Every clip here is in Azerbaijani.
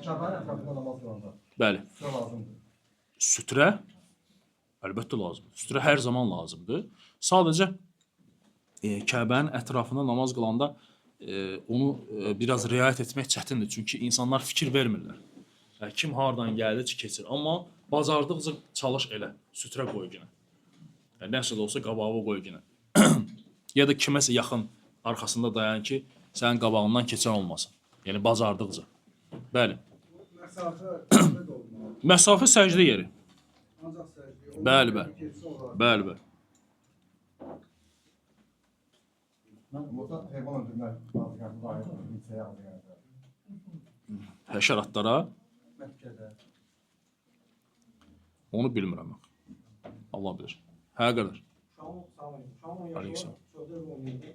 Kəbənin ətrafında namaz qılanda Bəli. sütrə lazımdır. Sütrə əlbəttə lazımdır. Sütrə hər zaman lazımdır. Sadəcə Kəbənin ətrafında namaz qılanda onu biraz riayət etmək çətindir. Çünki insanlar fikir vermirlər. Kim hardan gəlir, keçir. Amma bacardıqca çalış elə, sütrə qoy günə. Nəsə də olsa qabağa qoy günə. Ya da kiməsə yaxın arxasında dayan ki, sənin qabağından keçən olmasın. Yəni bacardıqca. Bəli. Məsafə də olmalı. Məsafə səcdə yeri. Ancaq səcdə. Bəli, bəli. Keçsə olar. Bəli, bəli. Burada heyvan öldürmək azıqası dair hissəyə azıqası. Həşəratlara Məkkədə. onu bilmirəm. Allah bilir. Hə qədər. Uşağın, salam aleyküm. Uşağın 10 yaşı var, Aleyküm. sövdə və 17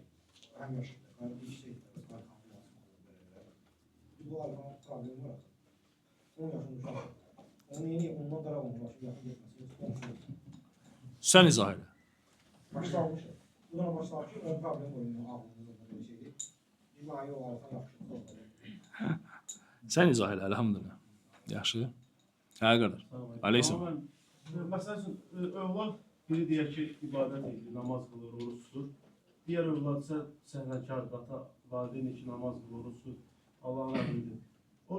həm yaşıdır. Yəni bir şey, məsələn, bu alfanın problemi var. 10 yaşında uşaq. Onu yeni ondan daraq olmuş, yaxın getməsi, qonşu. Sən izah elə. Başlanmışıq. Bu da başlanır ki, onun problemi var, indi ağlında belə şeydir. Bir ayı o alfan yaxşı. Sən izah elə, əlhamdülillah. Yaxşı. Hə qədər. Aleyküm. Məsəl üçün, övlad biri deyək ki, ibadət edir, namaz qılır, oruç tutur. Digər övlad isə səhnəkardır, ata valideyn ki, namaz qılır, oruç tutur, Allahın əmridir. O,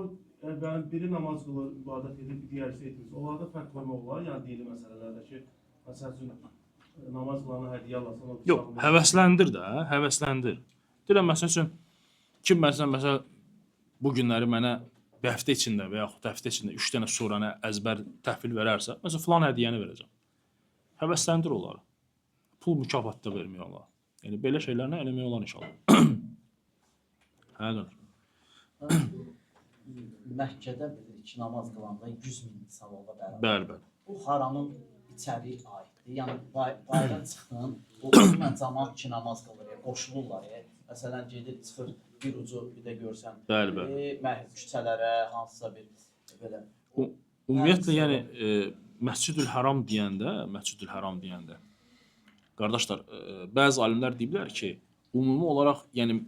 yəni biri namaz qılır, ibadət edir, digəri isə etmir. Onlarda fərq qoymaq olar, yəni dini məsələlərdə ki, məsəl üçün, namaz qılana hədiyyə alasan, o Yox, həvəsləndir də, həvəsləndir. Deyirəm məsəl üçün kim məsələn bu günləri mənə bir həftə içində və yaxud həftə içində 3 dənə surəni əzbər təhvil verərsə, məsələn filan hədiyyəni verəcəm. Həvəsləndir onları. Pul mükafatı da vermək olar. Yəni belə şeylərlə eləmək olar inşallah. Hə qədər. Məkkədə bilirik ki, namaz qılanda 100 min savaba bərabər. Bəli, bəli. Bu haramın içəri aiddir. Yəni bayıra çıxdın, o ümumən camaat ki namaz qılır, qoşulurlar. Məsələn gedir çıxır bir ucu bir də görsən. Bəli, bəli. Küçələrə hansısa bir belə. Ümumiyyətlə yəni Məscidül Həram deyəndə, qardaşlar, bəzi alimlər deyiblər ki, ümumi olaraq yəni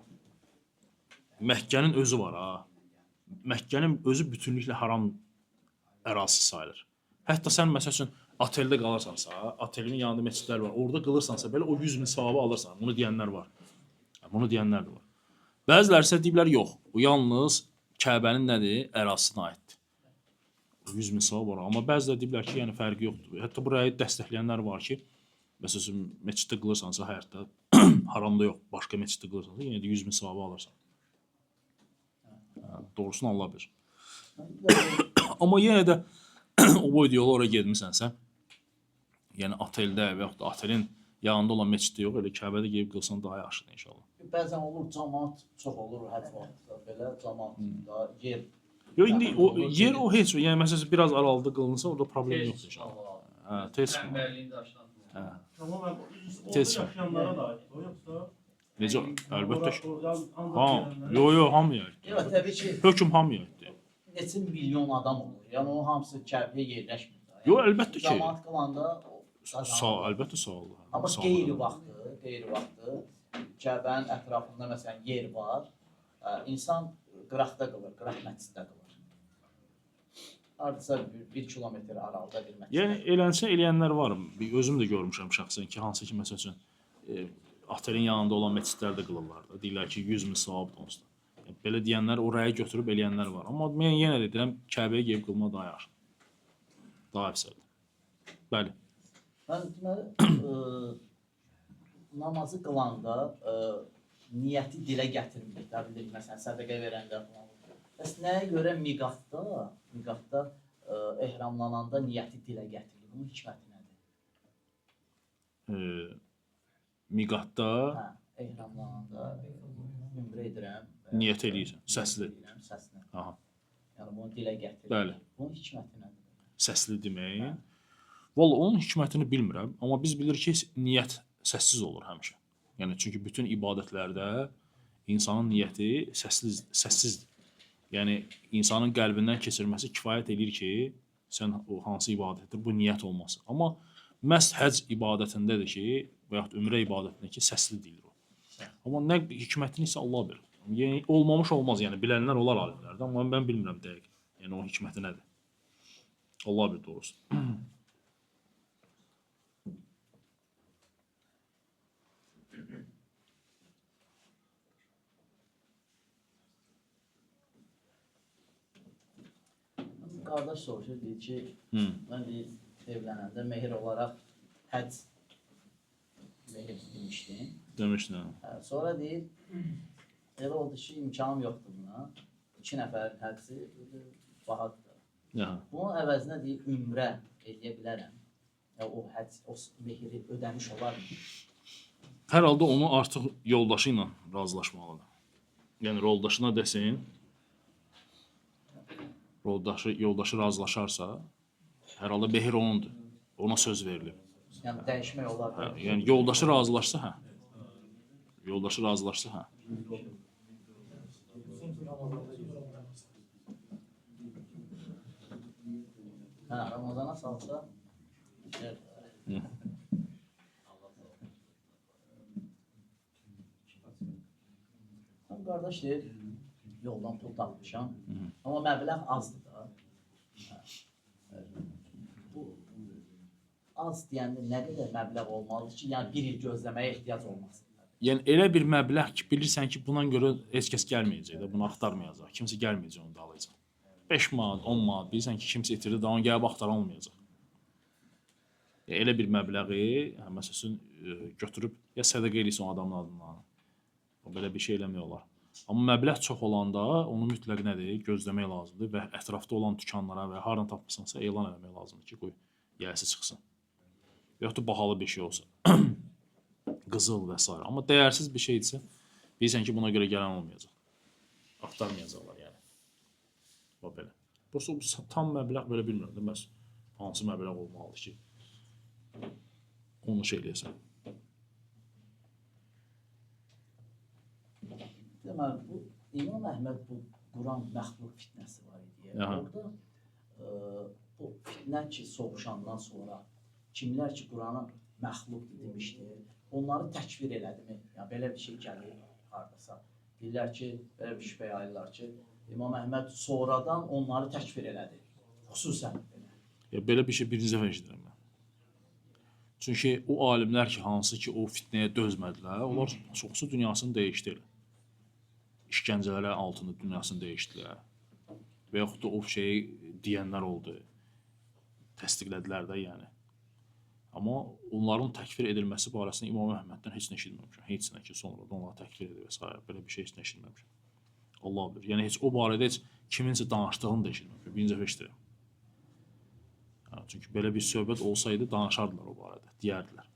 Məkkənin özü var ha. Məkkənin özü bütünlüklə haram ərazisi sayılır. Hətta sən məsəl üçün oteldə qalırsansa, otelin yanında məscidlər var. Orada qılırsansa belə o 100 min savabı alırsan. Bunu deyənlər var. Bunu deyənlər də var. Bəziləri isə deyiblər yox. Bu yalnız Kəbənin nədir? Ərazisinə aiddir. 100 min savab var. Amma bəziləri deyiblər ki, yəni fərqi yoxdur. Hətta bu rəyi dəstəkləyənlər var ki, məsəl üçün məsciddə qılırsansa həyatda haramda yox, başqa məsciddə qılırsansa yenə də 100 min savabı alırsan. Hə, doğrusunu Allah bilir. Amma yenə də o boyda yola ora getmisənsə, yəni oteldə və yaxud da otelin yanında olan məsciddə yox, elə Kəbədə gedib qılsan daha yaxşıdır inşallah. Bəzən olur camaat çox olur həcc vaxtı belə camaat da yer. Yox, indi o yer o heç, yəni məsələn biraz aralıda qılınsa orada problem yoxdur inşallah. Hə, tez. Tənbəlliyin daşlanmır. Hə. Tamam, orada Tez. yaşayanlara da aiddir o, yoxsa? Necə? Əlbəttə ki. Ha, yo, yo, hamıya aiddir. Yox, təbii ki, Hökm hamıya aiddir. neçə milyon adam olur. Yəni o hamısı Kəbəyə yerləşmir. Yəni, Yox, əlbəttə ki. Camaat qılanda Sağ, əlbəttə sağ ol. Amma qeyri vaxtı Kəbənin ətrafında məsələn yer var. İnsan qıraqda qılır, qıraq məsciddə qılır. Hardasa bir kilometr aralıda bir məscid. Yəni elənsə eləyənlər var. Özüm də görmüşəm şəxsən ki, hansı ki məsəl üçün otelin yanında olan məscidlərdə qılırlar da. Deyirlər ki, 100 min savabdır onsuz da. Yəni, belə deyənlər oraya götürüb eləyənlər var. Amma mən yenə də deyirəm, Kəbəyə gedib qılma daha yaxşıdır. Daha əfsəldir. Bəli. Mən deməli namazı qılanda niyyəti dilə gətirmirik. Da bilirik, məsələn, sədəqə verəndə falan. Bəs nəyə görə miqatda ehramlananda niyyəti dilə gətirilir? Bunun hikməti nədir? Miqatda Hə, ehramlananda ümrə edirəm. Niyyət eləyirsən, səsli. Eləyirəm, səsli. Aha. Yəni bunu dilə gətirilir. Bəli. Bunun hikməti nədir? Səsli deməyin. Vallahi onun hikmətini bilmirəm, amma biz bilirik ki, niyyət səssiz olur həmişə. Yəni çünki bütün ibadətlərdə insanın niyyəti səssizdir. Yəni insanın qəlbindən keçirməsi kifayət eləyir ki, sən o hansı ibadətdir, bu niyyət olması. Amma məhz həcc ibadətindədir ki, və yaxud ümrə ibadətində ki, səsli deyilir o. Amma nə hikmətini isə Allah bilir. Yəni olmamış olmaz, yəni bilənlər olar alimlərdən, amma mən bilmirəm dəqiq. Yəni onun hikməti nədir? Allah bir doğrusu. Qardaş soruşur, deyir ki, mən deyir, evlənəndə mehir olaraq həc mehir demişdim. Demişdin. Hə, sonra deyir, elə oldu ki, imkanım yoxdur buna. 2 nəfərin həcci bahadır. Aha. Bunun əvəzinə deyir, ümrə eləyə bilərəm. Ya, o həc, o mehiri ödəmiş olarmı? Hər halda onu artıq yoldaşı ilə razılaşmalıdır. Yəni yoldaşına desin, yoldaşı razılaşarsa, hər halda mehir onundur. Ona söz verilib. Yəni dəyişmək olar. Hə, yəni yoldaşı razılaşsa, hə. Yoldaşı razılaşsa, hə. Hə, Ramazana salsa, evet. Tam qardaş deyir, yoldan pul tapmışam, amma məbləğ azdır da. Hə. Bu az deyəndə nə qədər məbləğ olmalıdır ki, yəni bir il gözləməyə ehtiyac olmasın? Yəni elə bir məbləğ ki, bilirsən ki, buna görə heç kəs gəlməyəcək də, bunu axtarmayacaq. Kimsə gəlməyəcək onu da alacaq. 5 manat, 10 manat bilirsən ki, kimsə itirdi, daha onu gəlib axtaran olmayacaq. Yəni, elə bir məbləği, hə, məsəl üçün götürüb ya sədəqə eləyirsən o adamın adından. O belə bir şey eləmək olar. Amma məbləğ çox olanda onu mütləq nədir? Gözləmək lazımdır və ətrafda olan dükanlara və hardan tapmısansa elan eləmək lazımdır ki, qoy yiyəsi çıxsın. Və yaxud da bahalı bir şey olsa. Qızıl və s. Amma dəyərsiz bir şeydirsə, bilirsən ki, buna görə gələn olmayacaq. Axtarmayacaqlar yəni. O belə. Burası tam məbləğ belə bilmirəm də, bəs hansı məbləğ olmalıdır ki, onu şey eləyəsən. Deməli, bu İmam Əhməd bu Quran məxluq fitnəsi var idi. Aha. Orada bu fitnə ki, soğuşandan sonra kimlər ki, Qurana məxluq demişdi, onları təkfir elədimi? Yəni, belə bir şey gəlir hardasa. Deyirlər ki, belə bir şübhə yayırlar ki, İmam Əhməd sonradan onları təkfir elədi. Xüsusən belə. Ya, belə bir şey birinci dəfə eşidirəm mən. Çünki o alimlər ki, hansı ki, o fitnəyə dözmədilər, onlar çoxsu dünyasını dəyişdilər. İşgəncələrə altında dünyasını dəyişdilər. Və yaxud da o şeyi deyənlər oldu. Təsdiqlədilər də yəni. Amma onların təkfir edilməsi barəsində İmam Əhməddən heç nə eşitməmişəm. Heç nə ki, sonradan onları təkfir edir və s. Belə bir şey heç nə eşitməmişəm. Allah bilir. Yəni heç o barədə heç kiminsə danışdığını da eşitməmişəm. Birinci dəfə eşidirəm. Yəni, çünki belə bir söhbət olsaydı danışardılar o barədə, deyərdilər.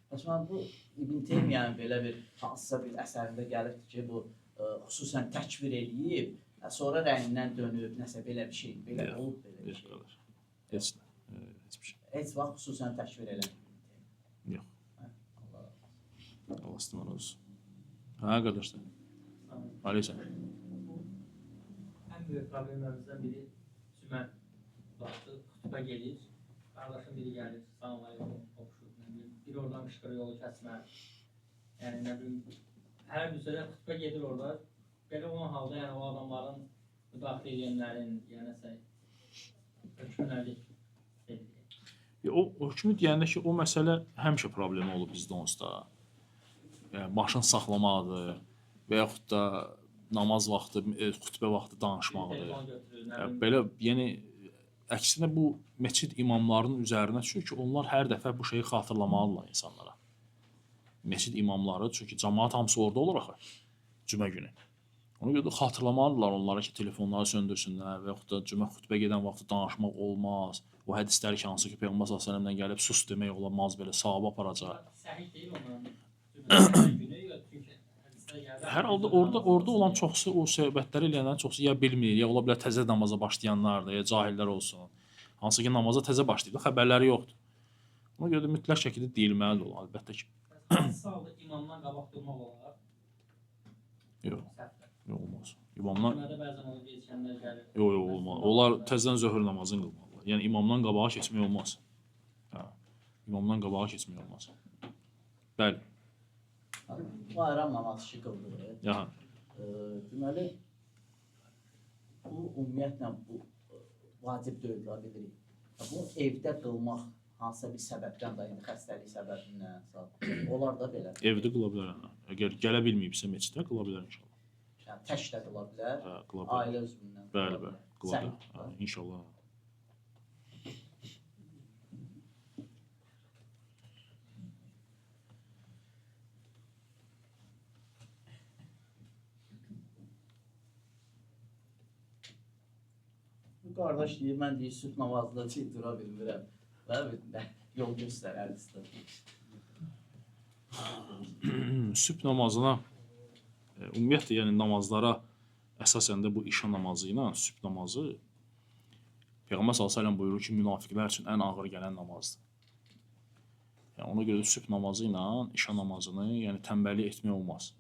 Məsələn, bu İbn Teymiyyənin belə bir hansısa bir əsərində gəlibdir ki, bu xüsusən təkfir eləyib, sonra rəyindən dönüb, nəsə belə bir şey, belə Yox, olub belə bir yox, şey. qardaş. Heç nə, heç bir şey. Heç vaxt xüsusən təkfir eləməyib. Yox. Allah sizdən razı olsun. Hə, qardaşlar. Aleyhisselam. Ən böyük problemlərimizdən biri cümə vaxtı xütbə gedir. Qardaşın biri gəlir, salam aleykum, oxşur, nə bilim, biri oradan qışqırır yolu kəsmə. Yəni, nə bilim, hər bir sözə xütbə gedir orada. Belə olan halda, yəni o adamların müdaxilə edənlərin, yəni nəsə hökmü nədir? O hökmü deyəndə ki, o məsələ həmişə problemi olub bizdə onsuz da. Yəni, maşın saxlamaqdır və yaxud da namaz vaxtı, xütbə vaxtı danışmaqdır. Telefon götürür, nə bilim. Belə, yəni, əksinə bu məscid imamlarının üzərinə düşür ki, onlar hər dəfə bu şeyi xatırlamalıdırlar insanlara. Məscid imamları, çünki cəmaat hamısı orada olur axı, cümə günü. Ona görə də xatırlamalıdırlar onlara ki, telefonları söndürsünlər və yaxud da cümə xütbə gedən vaxtı danışmaq olmaz. O hədislər ki, hansı ki, Peyğəmbər sallallahu əleyhi və səlləmdən gəlib sus demək olmaz, belə savab aparacaq. Səhih deyil onların cümə günü, çünki hədislər gəldi. Hər halda orada olan çoxsu o söhbətləri eləyənlərin çoxsu ya bilmir, ya ola bilər təzə namaza başlayanlardır, ya cahillər olsun. Hansı ki, namaza təzə başlayıblar, xəbərləri yoxdur. Ona görə də mütləq şəkildə deyilməlidir o, əlbəttə ki. Hansı halda imamdan qabaq durmaq olar? Yox, Səhvdə. yox olmaz. İmamdan Cümədə bəzən olur gecikənlər gəlir. yox, yox olmaz. Onlar təzədən zöhr namazını qılmalılar. Yəni imamdan qabağa keçmək olmaz. Hə. İmamdan qabağa keçmək olmaz. Bəli. Bayram namazı ki qıldırır. Aha. Deməli, bu ümumiyyətlə bu vacib deyil, da bilirik. Bu evdə qılmaq hansısa bir səbəbdən də, indi xəstəlik səbəbindən, onlar da belə. Evdə qıla bilər. Hə. Əgər gələ bilməyibsə məscidə qıla bilər inşallah. Yəni tək də qıla bilər, Hə, qıla bilər. ailə üzvündən. Bəli, bəli, qıla bilər. Hə, inşallah. Bu qardaş deyir, mən deyir, sübh namazında deyir, dura bilmirəm. Və bir yol göstərər istəyir. Sübh namazına ümumiyyətlə, yəni namazlara əsasən də bu işə namazı ilə sübh namazı Peyğəmbər sallallahu əleyhi və səlləm buyurur ki, münafiqlər üçün ən ağır gələn namazdır. Yəni ona görə də sübh namazı ilə işə namazını, yəni tənbəllik etmək olmaz.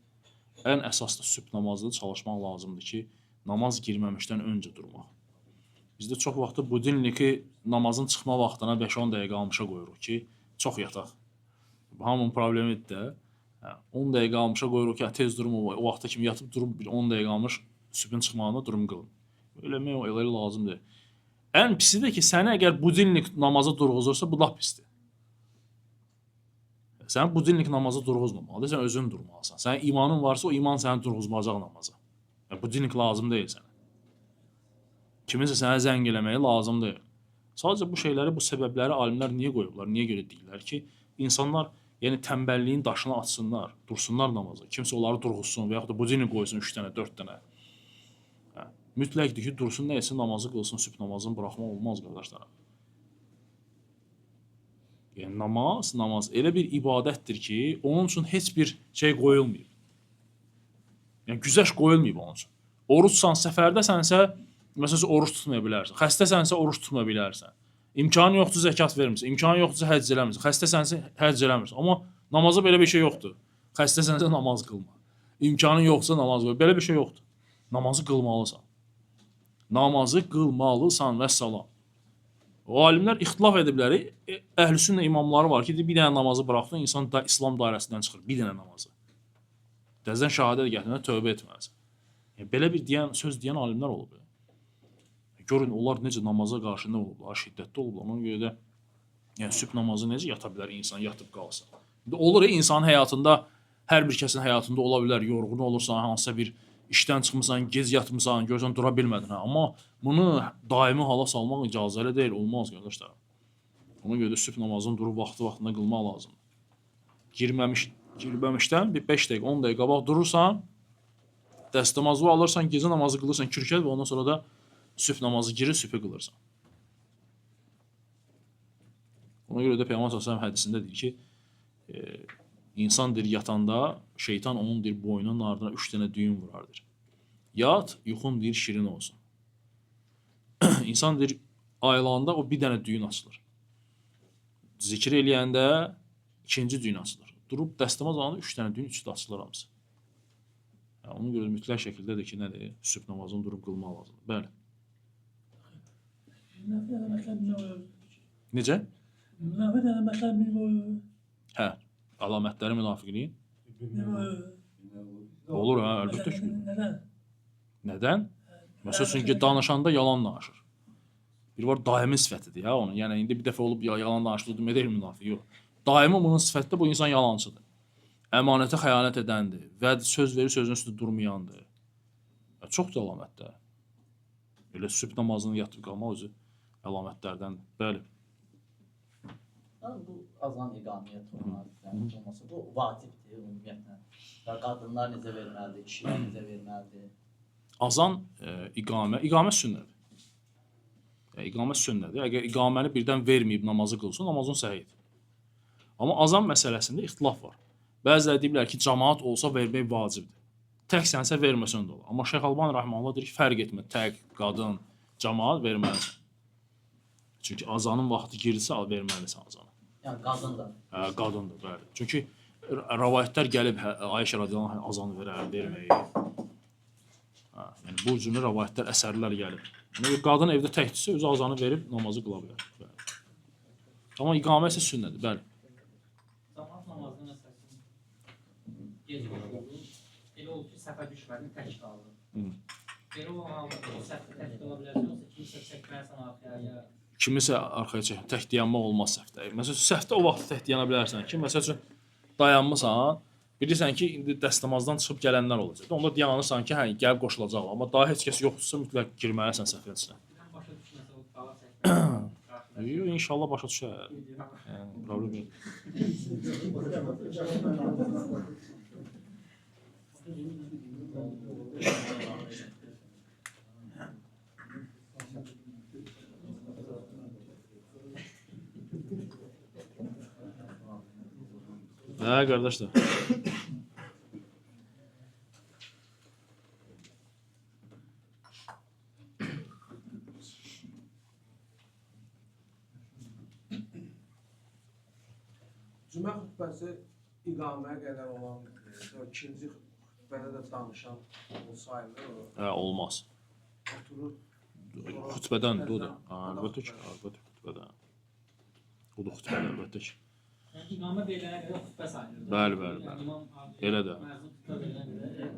Ən əsaslı sübh namazında çalışmaq lazımdır ki, namaz girməmişdən öncə durmaq. Bizdə çox vaxtı budilniki namazın çıxma vaxtına 5-10 dəqiqə almışa qoyuruq ki, çox yataq. Hamının problemidir də. Hə, 10 dəqiqə almışa qoyuruq ki, tez durum o vaxta kimi yatıb durum bir 10 dəqiqə almış sübhün çıxmağına durum qılın. Eləmək elə lazım deyil. Ən pisi də ki, səni əgər budilnik namaza durğuzursa, bu lap pisdir. Sən budilnik namaza durğuzmamalıdır, sən özün durmalısan. Sənin imanın varsa, o iman səni durğuzmayacaq namaza. Yəni, budilnik lazım deyil sənə. Kiminsə sənə zəng eləməyi lazım deyil. Sadəcə bu şeyləri, bu səbəbləri alimlər niyə qoyublar? Niyə görə deyirlər ki, insanlar yəni tənbəlliyin daşını atsınlar, dursunlar namaza. Kimsə onları durğuzsun və yaxud da budilnik qoysun 3 dənə, 4 dənə. Hə, mütləqdir ki, dursun, nə etsin, namazı qılsın, sübh namazını buraxmaq olmaz qardaşlarım. Yəni namaz elə bir ibadətdir ki, onun üçün heç bir şey qoyulmayıb. Yəni güzəşt qoyulmayıb onun üçün. Orucsan, səfərdəsənsə, məsələn, oruc tutmaya bilərsən. Xəstəsənsə, oruc tutmaya bilərsən. İmkanı yoxdur, zəkat vermirsən. İmkanı yoxdursa, həcc eləmirsən. Xəstəsənsə, həcc eləmirsən. Amma namaza belə bir şey yoxdur. Xəstəsənsə, namaz qılma. İmkanın yoxsa, namaz qılma. Belə bir şey yoxdur. Namazı qılmalısan. Namazı qılmalısan vəssalam. O alimlər ixtilaf ediblər. Əhl-i sünnə imamları var ki, bir dənə namazı buraxdın, insan da İslam dairəsindən çıxır. Bir dənə namazı. Təzədən şəhadət gətirənə tövbə etməlisən. Yəni, belə bir deyən, söz deyən alimlər olub. Görün, onlar necə namaza qarşı nə olublar, şiddətli olublar. Ona görə də yəni, sübh namazı necə yata bilər insan, yatıb qalsa. İndi olur insanın həyatında, hər bir kəsin həyatında ola bilər, yorğun olursan, hansısa bir işdən çıxmısan, gec yatmısan, görürsən, dura bilmədin. Hə. Amma bunu daimi hala salmaq icazəli deyil, olmaz qardaşlar. Ona görə də sübh namazını durub vaxtı-vaxtında qılmaq lazımdır. Girməmişdən bir 5 dəqiqə, 10 dəqiqə qabaq durursan, dəstəmazı alırsan, gecə namazı qılırsan, kürkət və ondan sonra da sübh namazı girir, sübhü qılırsan. Ona görə də Peyğəmbər sallallahu əleyhi və səlləm hədisində deyir ki, insan deyir yatanda şeytan onun deyir boynunun ardına 3 dənə düyün vurardır. Yat, yuxun deyir şirin olsun. İnsan deyir ayılanda o bir dənə düyün açılır. Zikr eləyəndə ikinci düyün açılır. Durub dəstəmaz alanda 3 dənə düyün, üçü də açılır hamısı. Yəni, ona görə mütləq şəkildə də ki, nədir? Sübh namazını durub qılmaq lazımdır. Bəli. Necə? Münafiq əlamətləri olur. Hə, əlamətləri münafiqliyin. Olur, hə, əlbəttə ki. Nədən? Nədən? Məsəl üçün ki, danışanda yalan danışır. Bir var daimi sifətidir ya onun. Yəni indi bir dəfə olub ya, yalan danışdı, demək deyil münafiq, yox. Daimi bunun sifətdə bu insan yalancıdır. Əmanətə xəyanət edəndir. Vəd söz verir, sözün üstündə durmayandır. Ya, çoxdur əlamətlər. Elə sübh namazını yatıb qalmaq özü əlamətlərdəndir. Bəli. Bu azan iqamiyyət olması, bu vacibdir ümumiyyətlə. Və qadınlar necə verməlidir, kişilər necə verməlidir? Azan iqamə sünnədir. Yəni, iqamə sünnədir. Əgər iqaməni birdən verməyib namazı qılsın, namazın səhihdir. Amma azan məsələsində ixtilaf var. Bəziləri deyiblər ki, cəmaat olsa vermək vacibdir. Tək sənsə verməsən də olar. Amma Şeyx Albani rəhməhullah deyir ki, fərq etmir. Tək, qadın, cəmaat verməlisən. Çünki azanın vaxtı girdisə verməlisən azanı. Yəni qadın da. Hə, qadındır, bəli. Çünki rəvayətlər gəlib Ayşə radiyallahu anh azanı verər, verməyi. Hə, yəni bu cür rəvayətlər, əsərlər gəlib. Yəni qadın evdə təkdirsə özü azanı verib namazı qıla bilər. Bəli. Amma iqamə isə sünnədir, bəli. Camaat namazını məsəl üçün gec qoşuldu. Elə oldu ki, səhvə düşmədin, tək qaldın. Belə olan halda o səhvdə tək qala bilərsən, yoxsa kimisə çəkməlisən arxaya ya Kimisə arxaya çək, tək dayanmaq olmaz səhvdə. Məsəl üçün səhvdə o vaxt tək dayana bilərsən ki, məsəl üçün dayanmısan, bilirsən ki, indi dəstəmazdan çıxıb gələnlər olacaq. Onda dayanırsan ki, hə, gəlib qoşulacaqlar. Amma daha heç kəs yoxdursa mütləq girməlisən səhvin içinə. Birdən başa düşməsə o dala çəkməlisən. Yox, inşallah başa düşər. Yəni problem yox. Hə, qardaşlar. Cümə xutbəsi iqaməyə qədər olan, ikinci xutbədə də danışan olsaydı, o Hə, olmaz. oturur. Xutbədən odur. Ha, əlbəttə ki, əlbəttə xutbədən. Odur xutbədə əlbəttə ki. Yəni iqamə verilənə qədər xütbə sayılır. Bəli, bəli, Yəni bəli. imam Elə də. Məzun xütbə verilənə qədər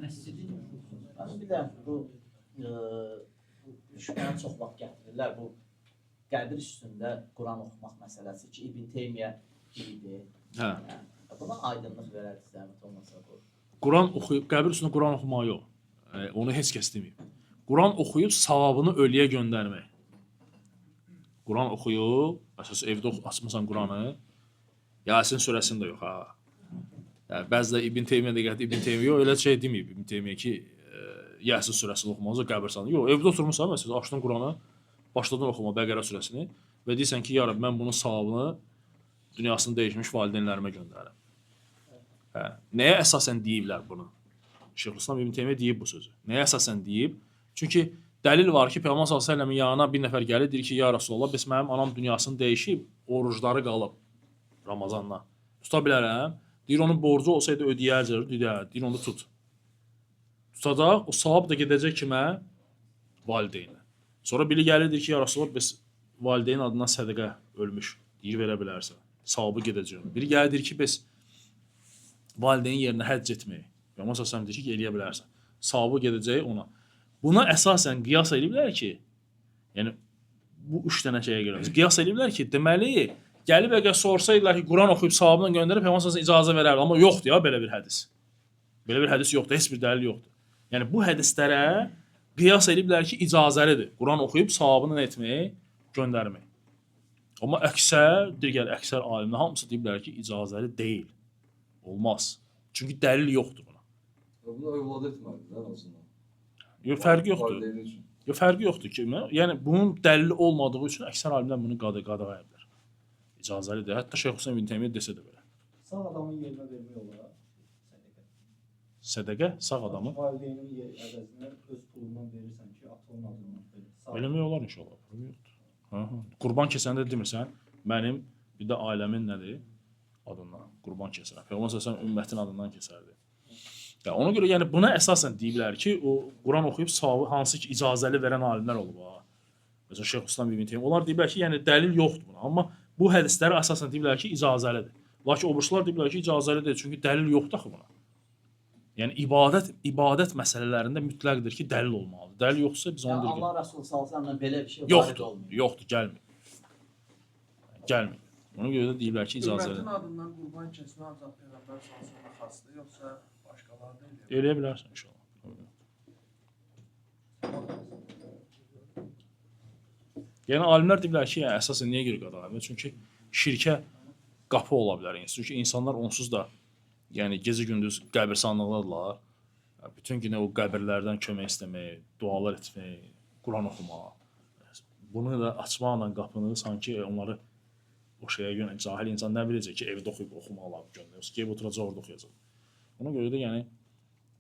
məscidin Mən bir də bu şübhəni çox vaxt gətirirlər bu qəbir üstündə Quran oxumaq məsələsi ki, İbn Teymiyyə deyildi. Hə. Buna aydınlıq verərdi zəhmət olmasa bu. Quran oxuyub qəbir üstündə Quran oxumaq yox. Onu heç kəs deməyib. Quran oxuyub savabını ölüyə göndərmək. Quran oxuyub, əsas evdə açmısan Quranı. Yasin surəsini də yox ha. Yəni bəzi də İbn Teymiyyə də gəldi, İbn Teymiyyə yox, elə şey deməyib İbn Teymiyyə ki, Yasin surəsini oxumalısan, qəbirstanı. Yox, evdə oturmusan məsələn, açdın Quranı, başladın oxumağa Bəqərə surəsini və deyirsən ki, ya Rəbb, mən bunun savabını dünyasını dəyişmiş valideynlərimə göndərirəm. Hə, nəyə əsasən deyiblər bunu? Şeyxülislam İbn Teymiyyə deyib bu sözü. Nəyə əsasən deyib? Çünki dəlil var ki, Peyğəmbər sallallahu əleyhi və səlləmin yanına bir nəfər gəlir, deyir ki, ya Rasulullah, bəs mənim anam dünyasını dəyişib, orucları qalıb Ramazandan. Tuta bilərəm. Deyir, onun borcu olsaydı ödəyərdi, deyir, onu tut. Tutacaq, o savab da gedəcək kimə? Valideynə. Sonra biri gəlir, deyir ki, ya Rasulullah, bəs valideyn adından sədəqə ölmüş. Deyir, verə bilərsən. Savabı gedəcək ona. Biri gəlir, deyir ki, bəs valideyn yerinə həcc etməyi. Peyğəmbər sallallahu əleyhi və səlləm deyir ki, eləyə bilərsən. Savabı gedəcək ona. Buna əsasən qiyas eləyiblər ki, yəni bu üç dənə şeyə görə qiyas eləyiblər ki, deməli gəlib əgər sorsaydılar ki, Quran oxuyub savabını göndərib Peyğəmbər sallallahu əleyhi və səlləm icazə verərdi, amma yoxdur ya belə bir hədis. Belə bir hədis yoxdur, heç bir dəlil yoxdur. Yəni bu hədislərə qiyas eləyiblər ki, icazəlidir. Quran oxuyub savabını nə etmək, göndərmək. Amma əksər, digər əksər alimlər hamısı deyiblər ki, icazəli deyil. Olmaz. Çünki dəlil yoxdur buna. Bunu övlad etməlidir ən azından. Yox, fərqi yoxdur. Valideyni üçün. Yox, fərqi yoxdur ki, yəni bunun dəlili olmadığı üçün əksər alimlər bunu qadağa edirlər. İcazəlidir. Hətta Şeyxülislam İbn Teymiyyə desə də belə. Sağ adamın yerinə vermək olar sədəqə. Sədəqə sağ adamın Valideynin əvəzinə öz pulundan verirsən ki, ata onun adından belə. Sağ eləmək olar inşallah. Problem yoxdur. Hə, hə. Qurban kəsəndə demirsən, mənim bir də ailəmin nədir? Adından qurban kəsirəm. Peyğəmbər sallallahu əleyhi və səlləm ümmətin adından kəsərdi. Ya ona görə yəni buna əsasən deyiblər ki, o Quran oxuyub savabı hansı ki icazəli verən alimlər olub ha. Məsələn Şeyxülislam İbn Teymiyyə. Onlar deyiblər ki, yəni dəlil yoxdur buna. Amma bu hədislərə əsasən deyiblər ki, icazəlidir. Lakin o birisilər deyiblər ki, icazəli deyil, çünki dəlil yoxdur axı buna. Yəni ibadət məsələlərində mütləqdir ki, dəlil olmalıdır. Dəlil yoxsa biz onu Yəni deyirik. Allah Rəsulü sallallahu əleyhi və səlləm belə bir şey varid Yoxdur, olmuyor. yoxdur, gəlmir. Gəlmir. Ona görə də deyiblər ki, icazəli. Ümmətin adından qurban kəsmə ancaq Peyğəmbər sallallahu əleyhi və səlləmə xasdır, yoxsa başqaları da eləyir? Eləyə bilərsən inşallah. Yəni alimlər deyiblər ki, yəni, əsasən niyə görə qadağa edirlər? Çünki şirkə qapı ola bilər. Çünki insanlar onsuz da yəni gecə gündüz qəbirstanlıqdadırlar. Bütün günə o qəbirlərdən kömək istəmək, dualar etmək, Quran oxumaq. Bunu da açmaqla qapını sanki onları o şeyə görə cahil insan nə biləcək ki, evdə oxuyub oxumaq lazım göndərir. Yoxsa gedib oturacaq orada oxuyacaq. Ona görə də yəni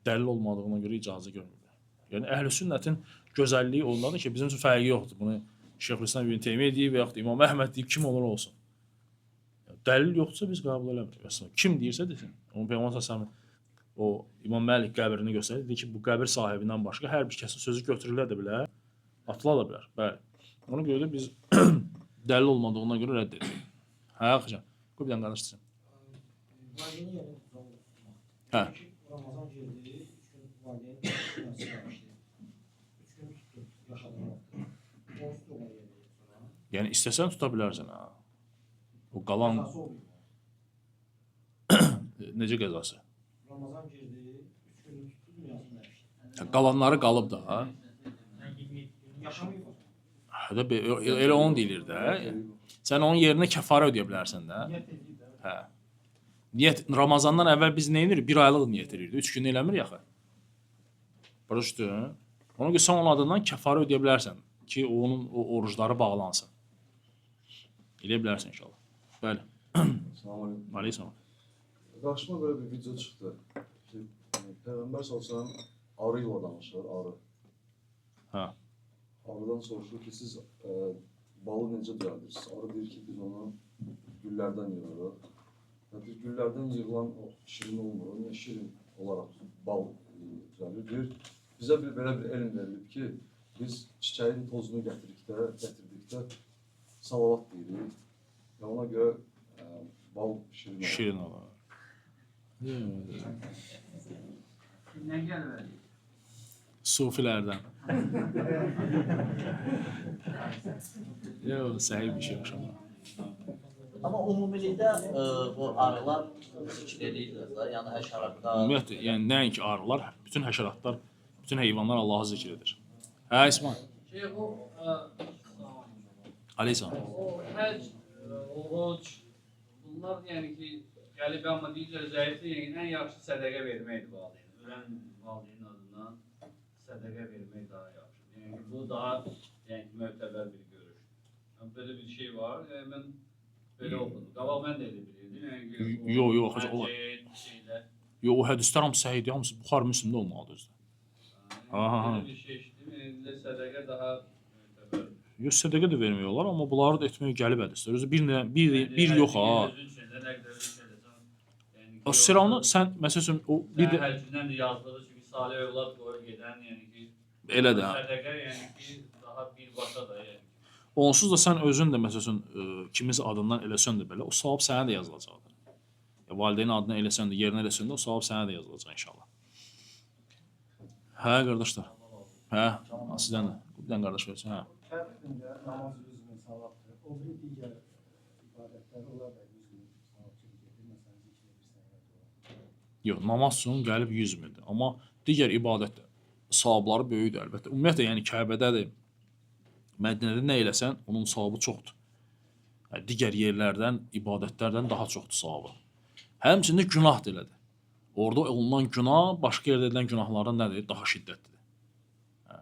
dəlil olmadığına görə icazə görmürlər. Yəni əhl-i sünnətin gözəlliyi ondadır ki, bizim üçün fərqi yoxdur. Bunu Şeyxülislam İbn Teymiyyə deyib və yaxud İmam Əhməd deyib, kim olur olsun. Yəni, dəlil yoxdursa biz qəbul eləmirik. Məsələn, kim deyirsə desin. Onun Peyğəmbər sallallahu əleyhi və səlləm o İmam Məlik qəbrini göstərdi. Dedi ki, bu qəbir sahibindən başqa hər bir kəsin sözü götürülə də bilər, atıla da bilər. Bəli. Ona görə də biz dəlil olmadığına görə rədd edirik. Hə, Axıcan. Qoy bir dənə qardaş desin. Valideynin yerinə tutan Hə. Ramazan girdi, 3 gün valideyn dünyası gəlmişdi. 3 gün tutdu, yaşadığı vaxtı. Onsuz da ona yerdi sonra. Yəni istəsən tuta bilərsən ha. O qalan Qəzası olmuyor. necə qəzası? Ramazan girdi, 3 günü tutdu, dünyasını dəyişdi. Hə, qalanları qalıb da ha. Mən 27 gün Yaşamayıb o zaman. Hə də elə onu deyilir də. Sən onun yerinə kəfarə ödəyə bilərsən də. Niyyət eləyib də. Hə. Niyyət Ramazandan əvvəl biz nə edirik? Bir aylıq niyyət edirdik. 3 gün eləmirik axı. Başa düşdün? Ona görə sən onun adından kəfarə ödəyə bilərsən ki, onun o orucları bağlansın. Eləyə bilərsən inşallah. Bəli. Salam aleyküm. Aleyküm. Qarşıma belə bir video çıxdı. Ki, Peyğəmbər sallallahu əleyhi və səlləm arı ilə danışır, arı. Hə. Arıdan soruşur ki, siz balı necə düzəldirsiniz? Arı deyir ki, biz onu güllərdən yığırıq. Və deyir, güllərdən yığılan o şirin olmur. O niyə şirin olaraq bal düzəlir? Deyir, bizə bir, belə bir elm verilib ki, biz çiçəyin tozunu gətirdikdə salavat deyirik. Və ona görə bal şirin olur. Şirin olar. Kimdən gəlməli? Sufilərdən. Yox, səhih bir şey yox amma. Amma ümumilikdə bu arılar zikr eləyirlər də, yəni həşəratlar. Ümumiyyətlə, yəni nəinki arılar, bütün həşəratlar, bütün heyvanlar Allahı zikr edir. Hə, İsmail. Şey, o, Aleyhisselam. o həc, oruc, bunlar yəni ki, gəlib amma deyirlər zəifdir, yəni ən yaxşı sədəqə verməkdir valideyn. Ölən valideynin adından sədəqə vermək daha yaxşıdır. Yəni ki, bu daha yəni ki, mötəbər bir görüş. Yəni, belə bir şey var. Yəni mən belə oxudum. Qabaq mən də elə bilirdim. Yəni ki, Yox, yox, hacı, o şeylər. Yox, o hədislər hamısı səhihdir, hamısı Buxar Müslimdə olmalıdır özü. Aha, aha. Belə bir şey eşitdim. Yəni sədəqə daha mötəbərdir. Yox, sədəqə də vermək olar, amma bunları da etmək gəlib hədislər. Özü bir nə, bir yox ha. Özün üçün də nə qədər özün eləsən. Yəni O sıranı sən məsəl üçün o bir də hər gündən də yazdığı çünki salih övlad qoyub gedən, yəni ki, elə də. Sədəqə yəni ki, daha birbaşa da yəni. Onsuz da sən özün də məsəl üçün kiminsə adından eləsən də belə, o savab sənə də yazılacaqdır. Ya, valideyn adına eləsən də, yerinə eləsən də o savab sənə də yazılacaq inşallah. Hə, qardaşlar. Hə, sizdən də. Bir dənə qardaş versin, hə. Kəbirdə namaz 100 min savabdır. O biri digər ibadətlər, onlar da 100 min savab kimi gedir. Məsələn, zikr edirsən ya dua. Yox, namaz üçün gəlib 100 mindir. Amma digər ibadət savabları böyükdür əlbəttə. Ümumiyyətlə, yəni Kəbədədir, Mədinədə nə eləsən, onun savabı çoxdur. Yəni, digər yerlərdən, ibadətlərdən daha çoxdur savabı. Həmçinin günah da elədir. Orada olunan günah başqa yerdə edilən günahlardan nədir? Daha şiddətlidir. Hə.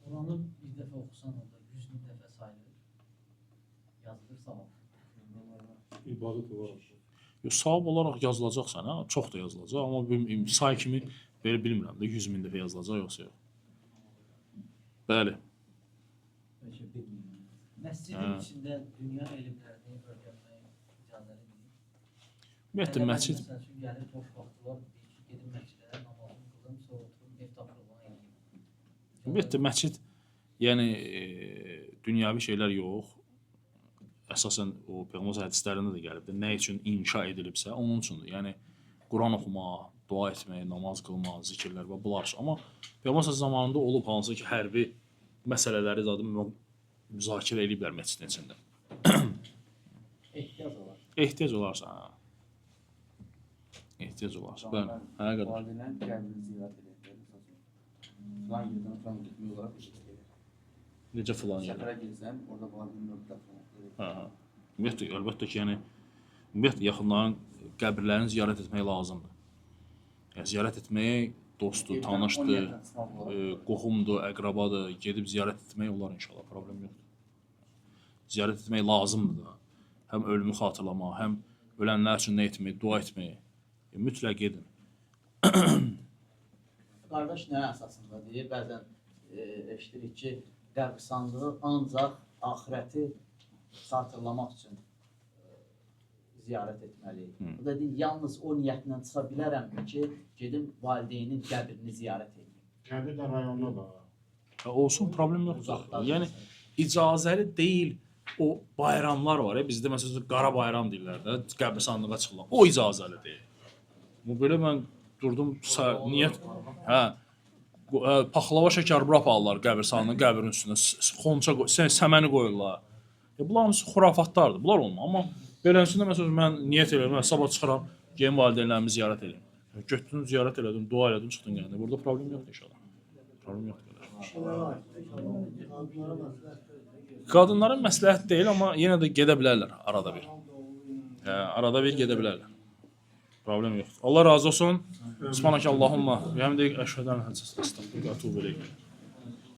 Quranı bir dəfə oxusan orada 100 min dəfə sayılır. Yazılır savab. İbadət olaraq. Yox, savab olaraq yazılacaq sənə, çox da yazılacaq, amma say kimi belə bilmirəm də 100 min dəfə yazılacaq yoxsa yox. Bəli. Bəlkə 1 milyon. Məscidin içində dünya elmlərini öyrənmək icazəlidir. Ümumiyyətlə məscid Məsəl üçün gəlir boş vaxtı var, deyir ki, gedim məscidə namazımı qılım, sonra oturum ev tapşırığını eləyim. Ümumiyyətlə məscid yəni dünyəvi şeylər yox. Əsasən o Peyğəmbər hədislərində də gəlibdir. Nə üçün inşa edilibsə, onun üçündür. Yəni Quran oxumaq, dua etmək, namaz qılmaq, zikirlər və bunlar üçün. Amma Peyğəmbər zamanında olub hansı ki, hərbi məsələləri zadı müzakirə eləyiblər məscidin içində. Ehtiyac olar. Ehtiyac olarsa, hə. Ehtiyac olarsa. Bəli. Hə, qardaş. Valideynlərin qəbrini ziyarət edir. Məsəl üçün, filan yerdən filan getmək olar, bu şəkildə gedir. Necə filan yerdə? Səfərə girsən, orada valideyn dəfn olunur. Hə, hə. Ümumiyyətlə, əlbəttə ki, yəni ümumiyyətlə yaxınların qəbirlərini ziyarət etmək lazımdır. Yəni ziyarət etmək dostdur, tanışdır, qohumdur, əqrabadır, gedib ziyarət etmək olar inşallah, problem yoxdur. Ziyarət etmək lazımdır da. Həm ölümü xatırlamaq, həm ölənlər üçün nə etmək, dua etmək. Mütləq edin. Qardaş nə əsasında deyir? Bəzən eşidirik ki, qəbristanlığı ancaq axirəti xatırlamaq üçün ziyarət etməliyik. Bu da deyir, yalnız o niyyətlə çıxa bilərəmmi ki, gedim valideynin qəbrini ziyarət edeyim. Qəbir də rayonda da. Hə, olsun, problem yoxdur. Yəni icazəli deyil o bayramlar var ya, bizdə məsələn qara bayram deyirlər də, qəbristanlığa çıxılan. O icazəli deyil. Bu belə mən Durdum, niyyət, hə, paxlava şəkər bura aparırlar qəbirstanlığın qəbrin üstünə, xonça, səməni qoyurlar. Bunlar hamısı xurafatlardır. Bunlar olmur. Amma belənsində məsələn mən niyyət eləyirəm, mən sabah çıxıram, gedim valideynlərimi ziyarət eləyim. Getdim, ziyarət elədim, dua elədim, çıxdım gəldim. Burada problem yoxdur inşallah. Problem yoxdur. Qadınlara məsləhət deyil, amma yenə də gedə bilərlər arada bir. Hə, arada bir gedə bilərlər. Problem yoxdur. Allah razı olsun. Subhanakallahumma və həmdik əşhədən hədisə əstəğfiruka və etûbü ileyk.